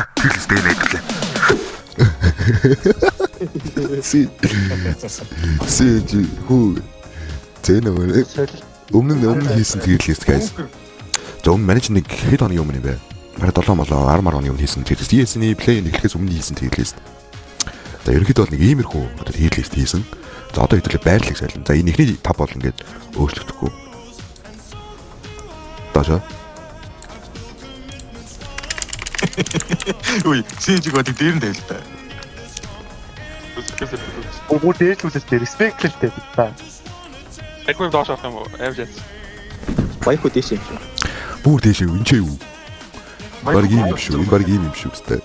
За, tier list ээ нэрлээ. Си. Си хүү. Зэ нөгөө өмнө хийсэн tier list, guys. За, өмнө манайч нэг хэд оны өмнө юм бэ? Бараг 7 болоо 10 10 оны өмнө хийсэн tier list. ES-ний play эхлэхээс өмнө хийсэн tier list. За, ерөнхийдөө бол нэг иймэрхүү одоо tier list хийсэн. За, одоо хэдүүлээ байрлалыг солино. За, энэ эхний тав бол ингээд өөрчлөгдөхгүй. Доошо. Үгүй, CNG гоодыг дээр нь тавил та. Бүр дээшлүүлээс дээр respect л дээ. Та. Айгүй доош орох юм уу? Авч яц. Баяхуу дээш юм шиг. Бүр дээшээ энэ ч юу? Бараг ийм юм шүү. Энэ бараг ийм юм шүү гэстэй.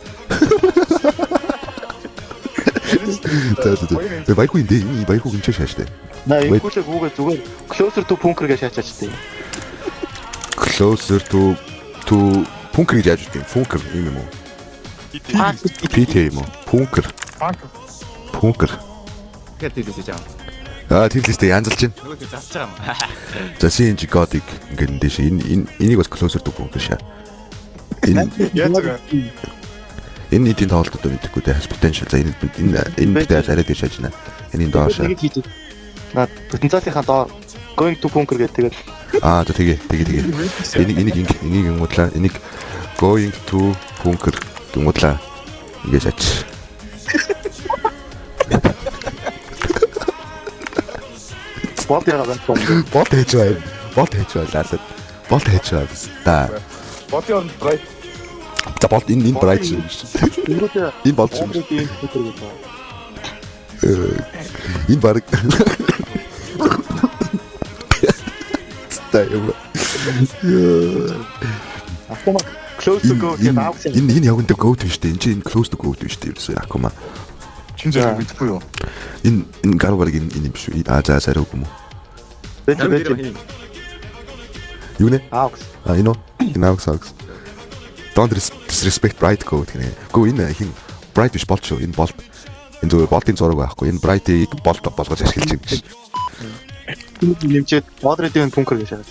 За за за. Тэгээ баярхуу энэ энэ баярхуу энэ ч шааштай. На ингэхүүлээ гүүгээ зүгээр closer to bunker гэж шаачаач тээ. Closer to bunker гэж яаж үгтэй? Bunker юм юм уу? PT юм уу? Bunker. Bunker. Тэгэхээр tier list жаа. Аа, tier list ээ янзалж байна. Нөгөө тэр засаж байгаа юм. За, CNG God-ыг ингээд дээш энэ энэ энийг бас closer to bunker шаа. Энэ Яаж байгаа? энэ нийтийн тоглолтод мэдэхгүй те, has potential. За, энэ энэ энэ бид арай дээш шааж байна. Энийн доош. Нэг хийж. На потенциалынхаа доор going to bunker гэдэг тэгэл. Аа, за, тэгээ тэгээ тэгээ. Энийг энийг ингуудлаа. Энийг going to bunker гингуудлаа. Ингээд шаач. Бод ягаа байна. Болт хийж байна. Болт хийж байна лалаа. Болт хийж байна та. Бодын оронд bright. За, болт энэ энэ bright шүү. Тэнгүүтээ Энэ болт шүү. Bunker гэдэг. Энэ баг. Та юм. Акума close to go гэдэг аавс. Энэ энэ яг үнтэй go to шүү дээ. Энэ чинь энэ close to go to шүү дээ. Ерөөсөө Акума. Чин зэрэг мэдэхгүй юу? Энэ энэ гару баг энэ энэ юм шүү. Аа, за сариуг юм уу? Бэж бэж. Юу нэ? Аавс. А, энэ үү? Энэ aux aux. Don't disrespect bright code гэнэ. Гүү, энэ хин bright биш, болт шүү. Энэ болт. Энэ зүгээр болтын зураг байхгүй. Энэ bright-ыг болт болгож ашиглаж байна гэж. Нэмчээд moderate bunker гэж шагаад.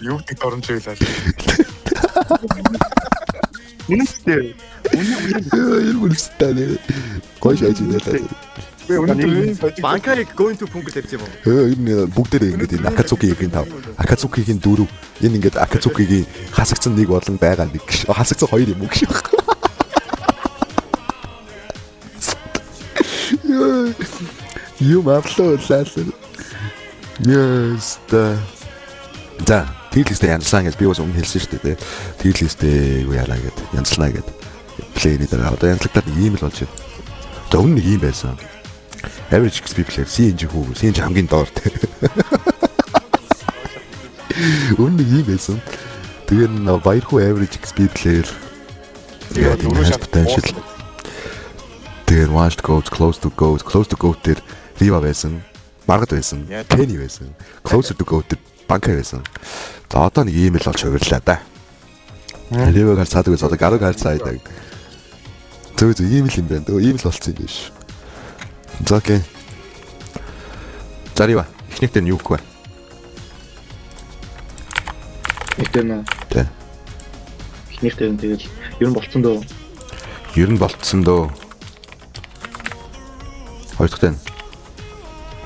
Юу гэдэг оромж байлаа. Үнэн дээр. Үнэн үнэстэй нэ. Гоё шааж байна. Би өнөөдөр ийм божиг Банкарыг going to bunker тавьсан юм уу? Энэ бүгдээрээ ингээд энэ Акацукигийн тав. Акацукигийн дөрөв. Энэ ингээд Акацукигийн хасагдсан нэг болон байгаа нэг гэж. Хасагдсан хоёр юм уу гэж. Юм авлаа лаалаа. Yes та. За, tier list ээ янзлаа гэж би бас өмнө хэлсэн шүү дээ. Tier list ээ юу яалаа гэд янзлаа гэд. Play-ний дараа одоо янзлагдаад нэг ийм л болж байна. За, өмнө нэг ийм байсан. Average XP player CNG хүү, CNG хамгийн доор те. Өмнө нэг ийм байсан. Тэгээ нэг баярхуу average XP player. Тэгээд энэ has potential. Тэгээд watched goes close to goes close to go дээр Riva байсан. Маргад байсан. Penny байсан. Closer to go дээр Банка байсан. За, одоо нэг ийм л болж хувирлаа да. Riva-г харцаадаг байсан. Одоо Гаруг харцаадаг. Зөв зөв, ийм л юм байна. Дөө, ийм л болцсон юм биш. За, окей. За, Riva, эхнийх дээр нь юу гэх вэ? Нэг дээр нөө. Тэ. Эхнийх дээр нь тэгэл ер нь болцсон дөө. Ер нь болцсон дөө. Хоёр дахь дээр нь.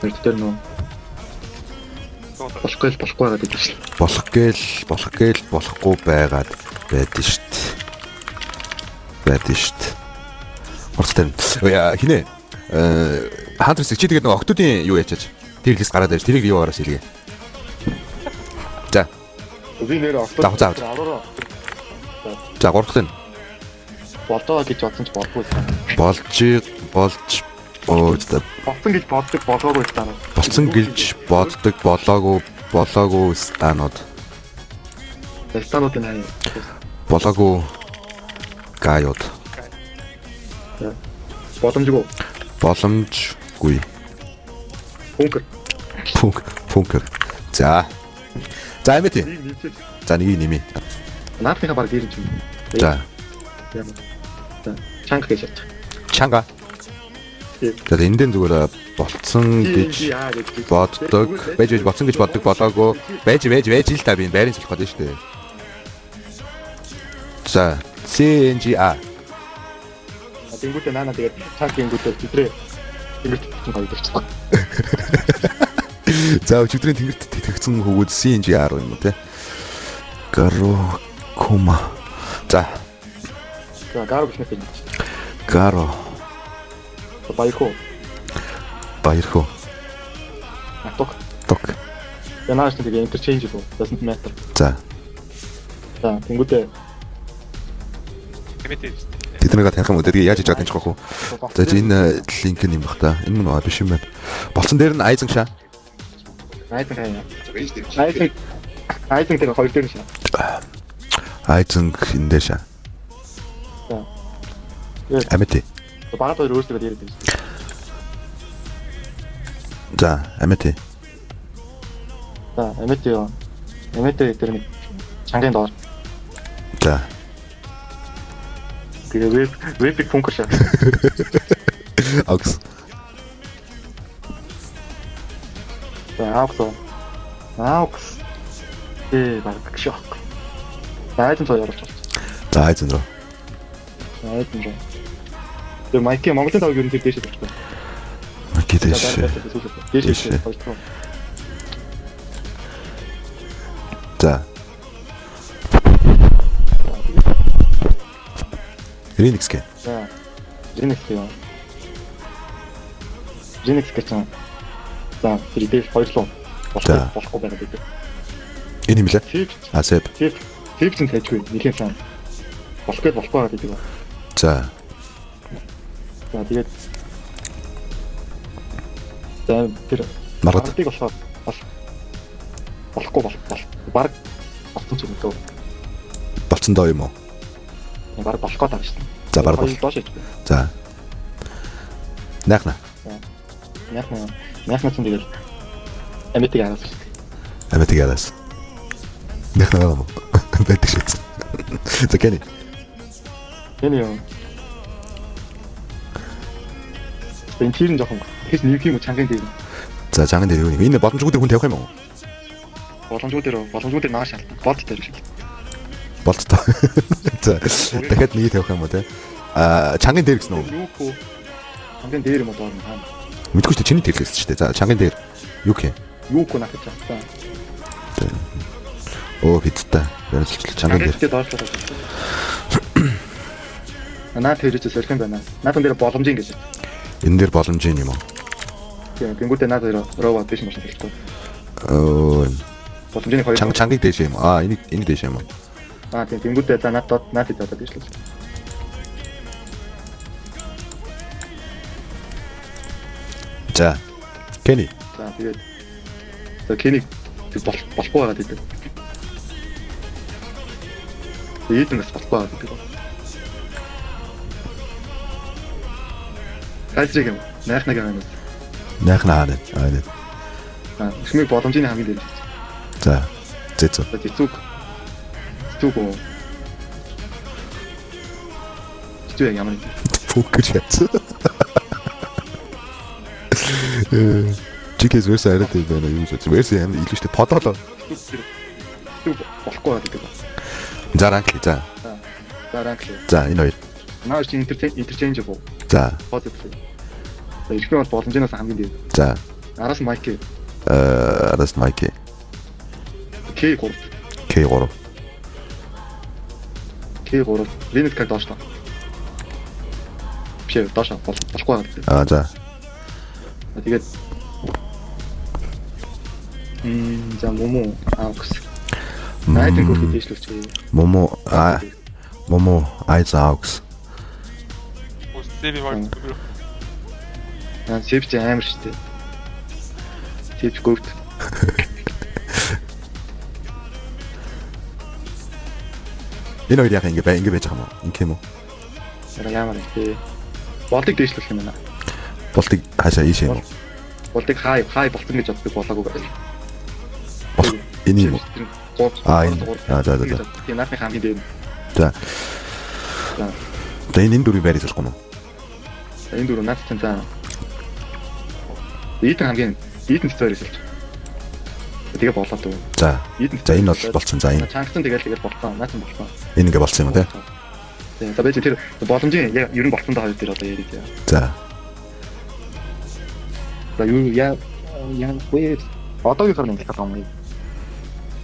Хоёр дахь дээр нөө. Болохгүй л болохгүй байгаад байдаг шин. Болох гээл болох гээл болохгүй байгаад байдэн шт. Байдэн шт. Гурав дахь дээр нь. Яа, хинэ? Hunters чи тэгээд нэг октодын юу ячаач. Тэр лист гараад ирж тэрийг юу араас хэлье. За. Би нэр За, за. За, гурав дахь нь. Болдоо гэж бодсон ч болдгоо. Болж болж оо за. Болсон гэж боддог болоогүй л таа. Болсон гэж боддог болоогүй болоогүй станууд. Станууд энэ хаяа. Болоогүй гайууд. Боломжгүй. Боломжгүй. Bunker. Пунк bunker. За. За, эмэти. За, нэгийг нэмээ. Наадныхаа баг дээр юм. За. За, чанга гэж ярьж. Чанга. За, энэ дээр зүгээр болцсон гэж боддог. Байж байж болцсон гэж боддог болоогүй. Байж байж байж л та би байрын солих гэдэг шүү дээ. За, CNGA. Тэнгүүтээ наана тэгээд чанк тэнгүүтээ тэдрээ тэнгэрт чинь хоёр тавьчихсан. За, өчигдрийн тэнгэрт тэтгэгдсэн хөвгүүд CNGR юм уу те? Гаро Кума. За, За, Гаро гэх нэг. Гаро Баярхуу. Баярхуу. Аток. Ток. За, нааш нэг interchangeable doesn't matter. За, За, тэнгүүтээ Тэмээтэй. тэд нарыг таних юм уу? Тэгээ яаж хийж байгааг таних уу? За, чи энэ линк нь юм бах та. Энэ мөн биш юм байна. Болцсон дээр нь Айзен ша. Айзен хаяа. Айзен Айзен тэр хоёр дээр нь шаа. Айзен энэ дээр ша. За. Амити. Багад хоёр өөрсдөө яриад байсан. За, Амити. За, Амити юу? Амити тэр нэг чангийн доор. За. Тэгээ веб вебик функц шаа. Аукс. За, аукс. Аукс. Ээ, баг шок. За, Айзен цоо оруулж байна. За, Айзен руу. Айзен руу. Тэгээ Майки Монголын тавыг ер нь тэр дээшээ тавьчихсан. Маки дэш. Дээшээ тавьчихсан. За. Renix гэ. За. Renix юу? Renix гэж чинь. За, тэр дээш хоёр руу. За. Болохгүй байгаа гэдэг. Энэ юм лээ. Тип А, Сэп. тип тип чинь тажгүй. Нэхэн сан. Болохгүй болохгүй байгаа гэдэг. За. За, тэгээд за тэр Маргад. маргадыг болохоор бол болохгүй бол бол баг болсон ч юм дөө. Болцсон доо юм уу? Баг болох гээд байгаа шүү дээ. За, баг бол. Хоёр доош ижгүй. За. Найхна. Яах нь яах нь чинь тэгэл Амитыг араас шүү дээ. Амитиг ялаас. Найхна байгаа юм уу? Байдаг шээ. За, Кенни. Энэ юу? Энэ тэр нь жоохон тэгэхээр нэг юм чангын дээр За, чанган дээр юу юм? Энэ боломжгүй дээр хүн тавих юм уу? боломжгүй дээр нааш шалт бод дээр шалт. Болцтой. За, дахиад нэг тавих юм уу те? А, чанган дээр гэсэн үү? Юу хөө? Чангын дээр юм уу доор юм хаана? Мэдгүй шүү дээ. Чиний дээр л гэсэн шүү дээ. За, чанган дээр юу гэх юм? Юу хөө наах гэж байна. Оо, пиццтай. Ярилцлаа чанган дээр. дээр доошлох. Наа тэр ч сорих юм байна. Наатан дээр боломжийн гэж. Энэ дээр боломжийн юм уу? Тийм, тэнгуүтээ наад хоёр робот биш машин хэлэхгүй. Оо, Боломжийн хоёр. чанга чангыг дээш юм. Аа, энийг энийг дээш юм уу? Аа тийм, тэнгуүтээ за наад доод наад хэд одоо дээшлээ. За. Кенни. За тэгээд за Кеник тэг болохгүй байгаа гэдэг. Тэгээд Иден бас болохгүй байгаа гэдэг. Кайзрыг юм. Найхнаг юм. Найхна аа. Аа. Аа, ихмийг боломжийн хамгийн дээр. За. Зэцүү. За зэцүүг. Зэцүүг үү? Зэцүү яг ямар юм бэ? Фокус яц. Чикээс верс арай тийм байна юу гэж. Верс амар илүү шүү дээ. Подолоо. Зэцүү болохгүй байгаа гэдэг. За, ранк за. За ранк лээ. За, энэ хоёр. Наа чи interchangeable. За. Positive. За ихмийг бол боломжноос хамгийн дээр. За. Араас нь Майки. Араас нь Майки. K3. K3. K3. Linux каг доошлоо. Биш ээ, доошоо болохгүй байгаа гэдэг. Аа, за. Тэгээд за муу аукс. Найтын хөрхөд дээшлүүлчихье. Момо а Момо Айз Аукс. Сэби баг. Аа, Сэвч амар штэ. Сэвч гөвт. Энэ хоёр яг ингэ бай ингэ байж байгаа юм уу? Ингэ юм уу? Яра ямар юм бэ? Болдыг дээшлүүлэх юм байна. Болтыг хаашаа ийш юм уу? Болдыг хай хай болцсон гэж боддог болоогүй байх. Болох энэ юм уу? Аа, энэ. Аа, за, за, за. Тийм, наадны хамгийн дээр. За. За. За, энэ дөрвийг байрыг залахгүй юм уу? За, энэ дөрөв наад чинь за. Итэн хамгийн Итэн цэцээр хэлж. Тэгээ болоод үү. За. Итэн За, энэ бол болцсон. За, энэ. Чангацсан тэгэл тэгэл болцсон. Наад чинь болцсон. Энэ ингэ болцсон юм уу те? За байж тэр боломжийн яг ер нь болцсон даа хоёр дээр одоо яриа заяа. За. За юу яа яа вэ? Одоогийнхоор нь ингэх юм.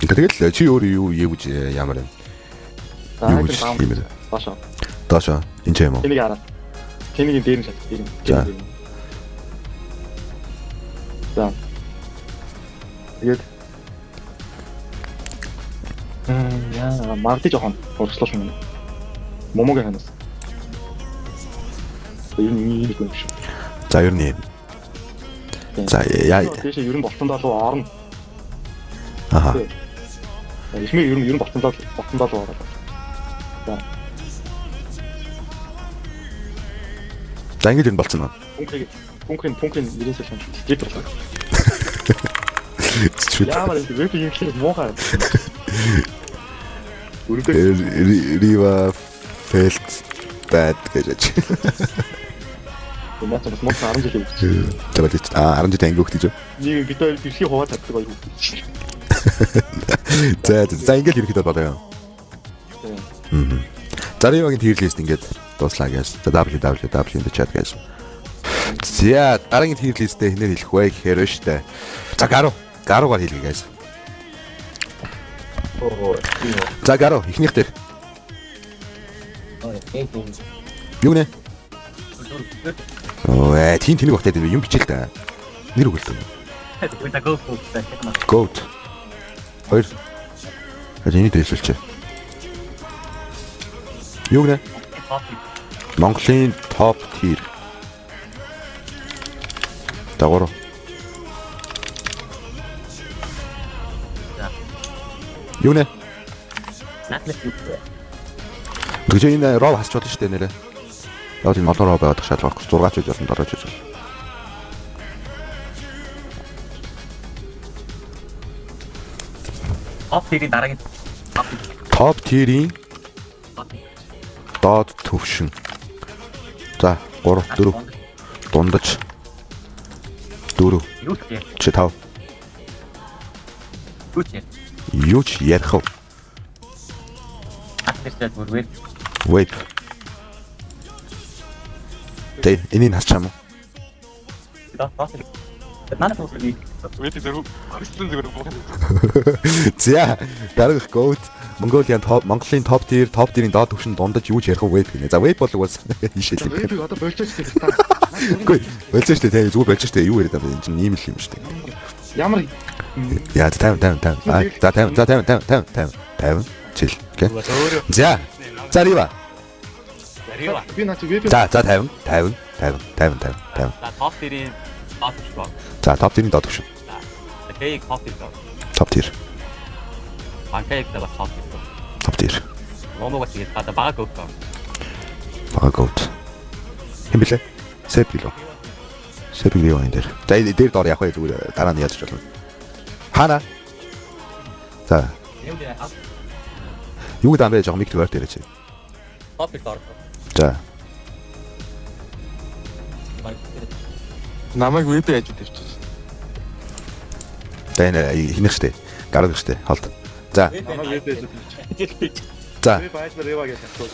Тэгэл чи өөр юу юу гэж ямар юм? За Юу гэж юм бэ? Доошоо. Доошоо. Энэ ч юм уу? Тэнийг хараа. Тэнийг дээр нь шат. Дээр нь. За. За. Тэгээд яа, магадгүй жоохон урагшлах юм. Момогийн ханаас. Ер нь ийм юм шүү. За ер нь юм. За яа. Тийш ер нь болцсон даа руу орно. Аха. Ихмээ ер нь болцсон даа руу орно. За. За ингэж ер нь болцсон уу? Пүнкрийн нэрийн салон стрип болоо. Ямар юм веб юм хэрэг муухай. Рива felt bad гэж. Наач бас муу 10 жилийн хүүхд. За болчих. Аа 10 жилийн анги хүүхд гэж үү? Нэг бид хоёр дэлхийг хуваад чаддаг хоёр хүүхд. За за ингэж ерөөхдөө болоо. За Ривагийн tier list ингээд дууслаа guys. За www in the chat guys. За дараагийн tier list-ээ хинээр хэлэх вэ гэхээр байна штэ. За Гару. Гаругаар хэлье guys. За Гару эхнийх дээр. Юу нэ? Оо тийм тэнэг багтаад юм бичээл та. Нэр өгөл төө. Goat. Хоёр. Энийг дэвшүүлчихэ. Юу гэнэ? Монголын топ tier. Дагуур. Юу нэ? Тэгж энэ row хасч болно шүү дээ нэрээ. Яг тийм олон row байгаад шаардлага байхгүй. 6 ч үж болно, 7 ч үж болно. Топ tier-ийн дараагийн топ tier-ийн доод төвшин. За 3 4 дундаж 4 чи 5 юу ч ярих вэ? Вейп. Тэ энийг хасч юм уу? За дараах goat Mongolian top Монголын топ tier, топ tier-ийн доод түвшин дундаж юу ч ярих вэ гинэ. За вейп бол угаас ийшээ л. Вейпийг одоо болчихж та. Үгүй болчихж штэ тий зүгээр болчихж штэ юу яриад байгаа юм энэ чинь ийм л юм штэ. Ямар яа 50 50 50. За 50 за 50 50 50 50 чил. Окей. За. За Рива. Би наа чи вейп. За за 50 50 50 50 50 50. За топ tier-ийн доод түвшин. За топ tier-ийн доод түвшин. За K топ tier. Топ tier. Банкайг бас топ tier. Топ tier. Момогоос тэгээд бага бага goat. Бага goat. Хэм блэ? Сеп гэлөө. Сеп гэлөө энэ дээр. За энэ дээр доор явах вэ зүгээр дараа нь яаж ч болно. Хана. За. Юу гэдэг юм бэ? Жог мик зүгээр дээр чи. Топ tier доор. За. Намайг веб яаж тавьчих. За энэ хинэх штэ. Гараг штэ. Холд. За. Намайг веб яаж тавьчих. За. Веб айж Рива гэж асууж.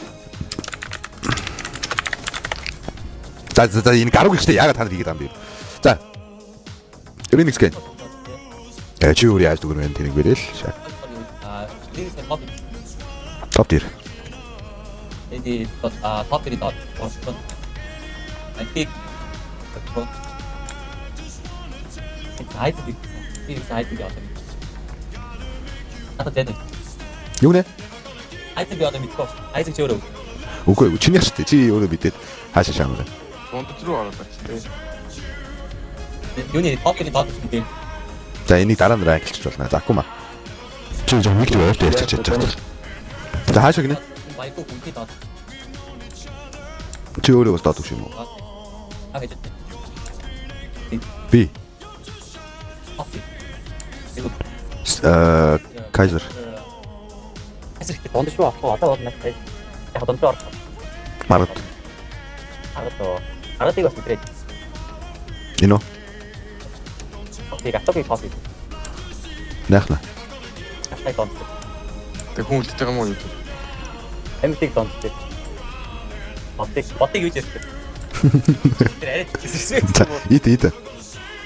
За за энэ гараг штэ. Яагаад та нар хийгээд байгаа юм бэ? За. Remix гэн. Чи өөр яаж дүгэр вэ? Тэрийг бэрэл. Топ tier. Энэ топ tier доод. Антик. Айд би айд би одоо. Ата зэд. Юу нэ? Айд би одоо мэдгүй. Айд чи өөрөө. Үгүй чинийх шүү дээ. Чи өөрөө мэдээд хаашаа шаамаа. Дундаж руу ороод ач тий. Юуны топ tier доод түвшин. За энийг дараа нь ранглчих болно. За акума. Чи жоо нэг л ойрт ярьчих чадчих. За хаашаа гинэ? Баягүй хүнтэй доод. Чи өөрөө бас доод түвшин юм уу? Аа гэж. Би. Кайзер. Кайзер гэдэг дундаж руу авах одоо бол надад яг дундаж руу орох. Маргад. Аргад. Аргадыг бас мэдрээд. Энэ үү? Тэг автогийн топ. Найхна. Автогийн топ. Тэг хүн үлдэж байгаа юм уу юу? Эмтиг дундаж. Бодыг юу ярьдаг. Тэр арай хэсэгсэн. За, ит ит.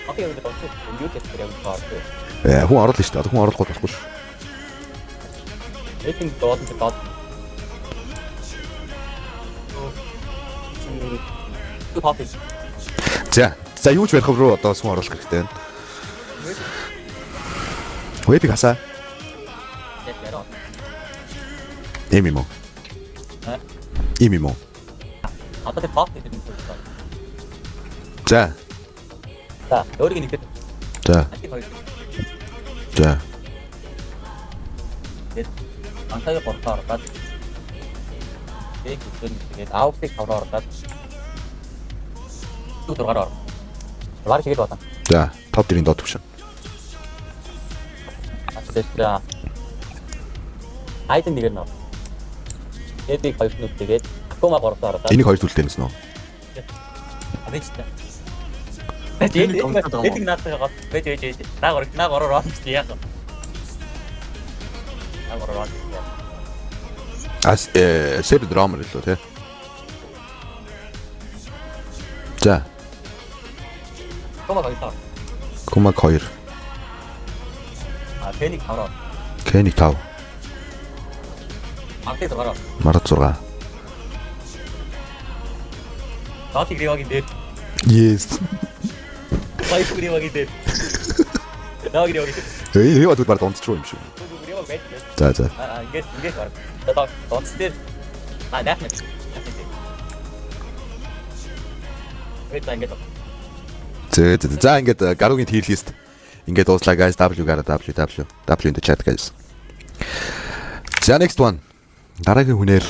Бодыг юу донцыг юу ярьдаг юм баа. Э, хүн оруулна шүү дээ. Одоо хүн оруулахгүй болохгүй шүү. Эйтэн доод нь доод. Топ. За. За, юу ч барих руу одоо бас хүн оруулах хэрэгтэй байна. Вебиг хасаа. Яг яриа. Ийм юм уу? Аа? Ийм юм уу? Одоо тэр топ гэдэг юм байна. За. За, өөрийг нэгдэд. За. Антиг хоёр. За. Тэгээд Антайг гурлаа орлоод. Тэгээд үзэн тэгээд Ауксыг тавраа орлоод. Дургаар ор. Бараг чигээр бодсон. За, топ 4-ийн доод түвшин. Тэгээд Айден нэгээр нөө. Тэгээд хоёр нүд тэгээд Акума гурлаа орлоод. Энийг хоёр зүйлтэй юмсан уу? Авэж та. Тэгээд наадтайгаа гол. Вэж вэж вэж. Наа гур наа гураар орно гэж яах вэ? Наа гураар орно гэж яах. Ас э Сэр драмер лөө тий. За, Акума хоёр. Кумак 2, А Феник тавраа. Кеник 5, Антыг зургаар. Марат 6. Дотиг Ривагийн дээр. Yes. Баяр Ривагийн дээр. Наа Ривагийн дээр. Э, Рива тэгвэл баг донцчих юм шиг. Риваг байж. За, за. Аа, ингээд баг. Одоо донц дээр а наах нэг. Тэгээд ингээд. Зэ зэ. За, ингээд Гаругийн tier list ингээд дууслаа, guys. W gara W W W in the chat, guys. За, next one. Дараагийн хүнээр